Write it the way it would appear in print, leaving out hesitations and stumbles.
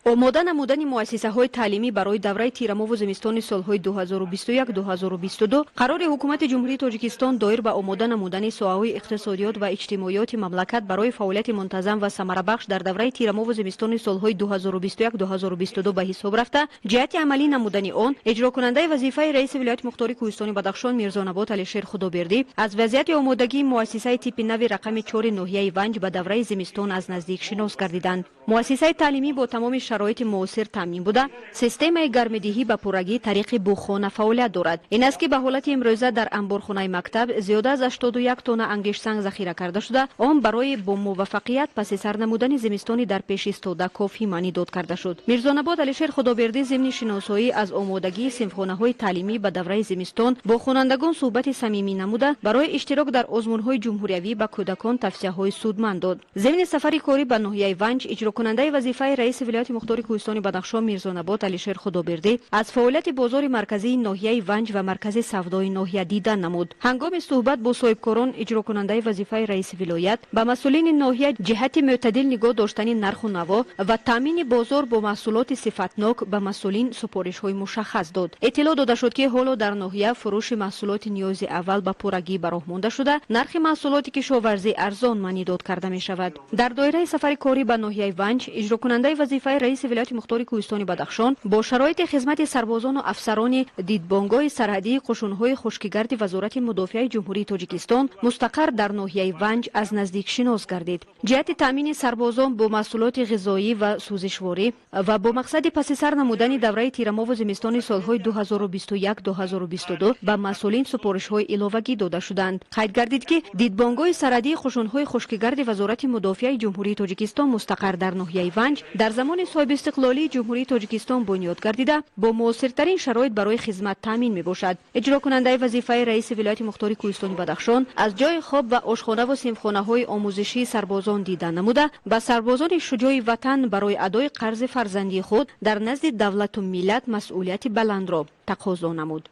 Омода намудани муассисаҳои таълимӣ барои давраи тирамову зимистони солҳои 2021-2022. Қарори Ҳукумати Ҷумҳурии Тоҷикистон доир ба омода намудани соҳаҳои иқтисодиёт ва иҷтимоиёти мамлакат барои фаъолияти мунтазам ва самарабахш дар давраи тирамову зимистони солҳои 2021-2022 ба ҳисоб рафта, ҷиҳати амалӣ намудани он иҷрокунандаи вазифаи раиси вилояти мухтори Кӯҳистони Бадахшон Мирзонабот Алишер Худобердӣ аз вазъияти омодагии муассисаи типи нави рақами 4 ноҳияи Ванҷ ба давраи зимистон аз наздик шинос гардиданд. Муассисаи таълимӣ бо тамоми шароити муосир таъмин буда, системаи гармидиҳӣ ба пуррагӣ тариқи буғхона фаъолият дорад. Ин аст, ки ба ҳолати имрӯза дар анборхонаи мактаб зиёда аз 81 тонна ангиштсанг захира карда шуда, он барои бо муваффақият паси сар намудани зимистони дар пеш истода кофӣ маънидод карда шуд. Мирзонабод Алишер Худобердӣ зимни шиносоӣ аз омодагии синфхонаҳои таълимӣ ба давраи зимистон бо хонандагон суҳбати самимӣ намуда, барои иштирок дар озмунҳои ҷумҳуриявӣ ба кӯдакон тавсияҳои судманд дод. Зимни сафари корӣ ба ноҳияи Ванҷ иҷрокунандаи вазифаи раиси вилояти мухтори Кӯҳистони Бадахшон Мирзонабот Алишер Худобердӣ аз фаъолияти бозори марказии ноҳияи Ванҷ ва маркази савдои ноҳия дидан намуд. Ҳангоми суҳбат бо соҳибкорон иҷрокунандаи вазифаи раиси вилоят ба масъулини ноҳия ҷиҳати мӯътадил нигоҳ доштани нарху наво ва таъмини бозор бо маҳсулоти сифатнок ба масъулин супоришҳои мушаххас дод. Иттилоъ дода шуд, ки ҳоло дар ноҳия фурӯши маҳсулоти ниёзи аввал ба пуррагӣ ба роҳ монда шуда, нархи маҳсулоти кишоварзӣ арзон маънидод карда мешавад. Дар доираи сафари корӣ ба ноҳияи Ванҷ иҷрокунандаи вазифаи раиси вилояти мухтори Кӯҳистони Бадахшон бо шароити хизмати сарбозону афсарони дидбонгоҳи сарҳадии қушунҳои хушкигарди Вазорати мудофиаи Ҷумҳурии Тоҷикистон мустақар дар ноҳияи Ванҷ аз наздик шинос гардид. Ҷиҳати таъмини сарбозон бо маҳсулоти ғизоӣ ва сӯзишворӣ ва бо мақсади паси сар намудани давраи тирамову зимистони солҳои 2021-2022 ба масъулин супоришҳои иловагӣ дода шуданд. Қайд гардид, ки дидбонгоҳи сарҳадии қушунҳои хушкигарди Вазорати мудофиаи Ҷумҳурии Тоҷикистон мустақар дар ноҳияи Ванҷ дар замони соҳибистиқлолии Ҷумҳурии Тоҷикистон бунёд гардида, бо муосиртарин шароит барои хизмат таъмин мебошад. Иҷрокунандаи вазифаи раиси вилояти мухтори Кӯҳистони Бадахшон аз ҷойи хоб ва ошхонаву синфхонаҳои омӯзишии сарбозон дида намуда, ба сарбозони шуҷои ватан барои адои қарзи фарзандии худ дар назди давлату миллат масъулияти баландро тақозо намуд.